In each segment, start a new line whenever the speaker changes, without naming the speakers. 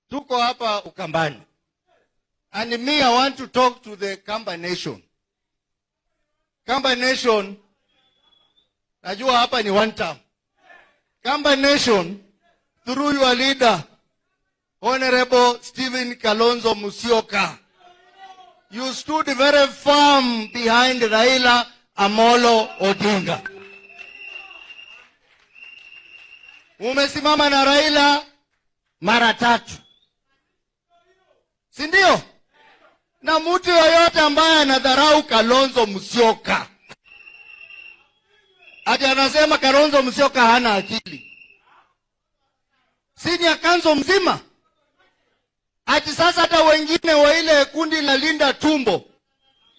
Tuko hapa Ukambani. And me, I want to talk to the Kamba Nation. Kamba Nation, najua hapa ni one term. Kamba Nation, through your leader, Honorable Stephen Kalonzo Musyoka, you stood very firm behind Raila Amolo Odinga. Umesimama na Raila mara tatu, si ndio? Na mtu yoyote ambaye anadharau Kalonzo Musyoka ati anasema Kalonzo Musyoka hana akili, si ni akanzo mzima? Ati sasa hata wengine wa ile kundi la Linda Tumbo,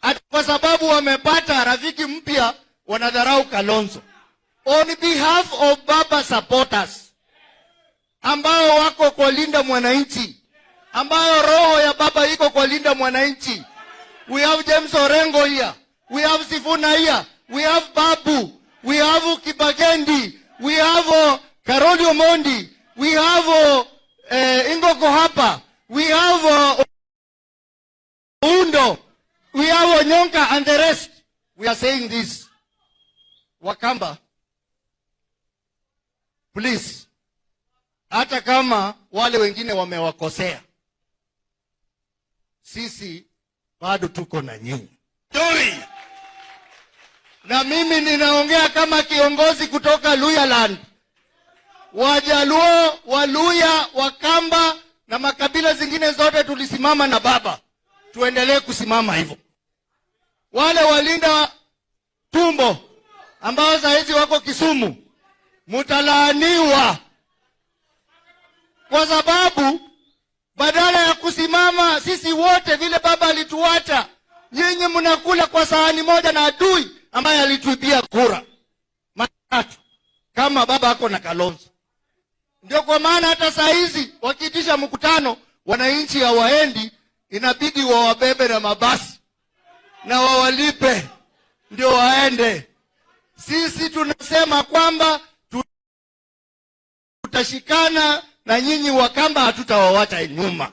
ati kwa sababu wamepata rafiki mpya wanadharau Kalonzo. On behalf of Baba supporters ambao wako kwa Linda Mwananchi, ambayo roho ya baba iko kwa Linda Mwananchi. We have James Orengo here, we have Sifuna here, we have Babu, we have Kibagendi, we have Caroli Omondi, we have Ingo Kohapa, we have Undo, we have Onyonka and the rest. We are saying this. Wakamba, please, hata kama wale wengine wamewakosea, sisi bado tuko na nyinyi. Dui. Na mimi ninaongea kama kiongozi kutoka Luyaland. Wajaluo, Waluya, Wakamba na makabila zingine zote tulisimama na baba. Tuendelee kusimama hivyo. Wale walinda tumbo ambao saa hizi wako Kisumu, mutalaaniwa kwa sababu badala ya kusimama sisi wote vile baba alituacha, nyinyi mnakula kwa sahani moja na adui ambaye alituibia kura matatu, kama baba ako na Kalonzo. Ndio kwa maana hata saa hizi wakiitisha mkutano, wananchi hawaendi, inabidi wawabebe na mabasi na wawalipe ndio waende. Sisi tunasema kwamba tutashikana na nyinyi Wakamba, hatutawawacha nyuma.